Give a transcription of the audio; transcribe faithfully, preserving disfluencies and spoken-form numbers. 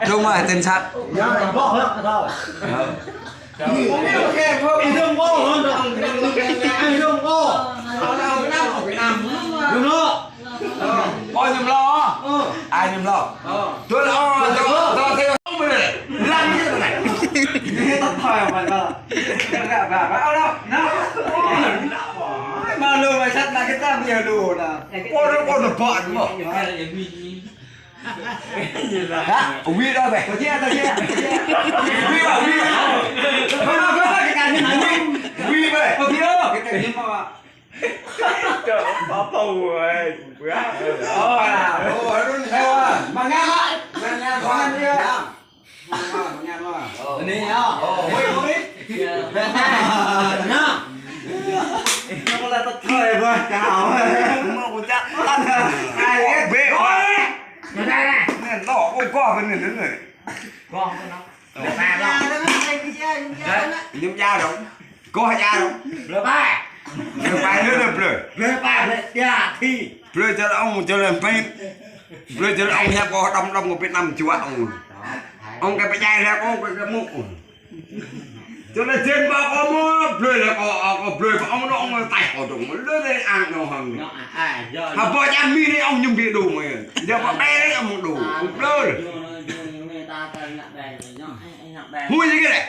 Đúng rồi, tên sắt. Ôi, nhầm lo. Ai nhầm lo? Tôi lo, tôi, tôi theo ông này. Lăng như thế này. Thế tao thôi mà, mà. Bà, bà, bà, bà, bà, bà. Mà lùi mà sắt là cái tao bây giờ lùi là. Ôi, nó, ôi, nó bận mà. Hả? Ui đó về. Tao chia, tao chia, tao chia. Ui đó, ui đó. Ui đó, ui đó. Ui về. Ui đó. Cái tên hiếm mà. Trời, có bầu rồi. Ôi, ôi, đúng rồi. Mà ngang á. Ngang, ngang, ngang, ngang. Ngang, ngang, ngang. Ôi, ôi. Nè. Nó có là tao thôi mà, chào. Mà cũng chắc lắm. Ai biết. Ôi. Nè, nó, ôi, có bên này, bên này. Có, có nó. Rơpa ƀlŏng. Rơpa ƀlŏng. Rơpa ƀlŏng. Rơpa ƀlŏng. Rơpa. Rơpa ƀlŏng. Rơpa ƀlŏng. Rơpa ƀlŏng. Blơi čar ong, čar ong pin. Blơi čar ong hiăp kơ đom đom kơ Việt Nam čuă ong. Ong kơ pơdjai lĕ ong kơ kơ mŭk. Čar ong jên ƀă kơ mŭk, blơi lĕ kơ, kơ blơi kơ ong nô ong taih kơ dong. Lơ lĕ ang nô hăng. Hă ƀă čar mi anai ong ñum ƀiă đu mơi. Jao ƀă ƀe anai ong đu. Blơi. Hui gì kơ lĕ.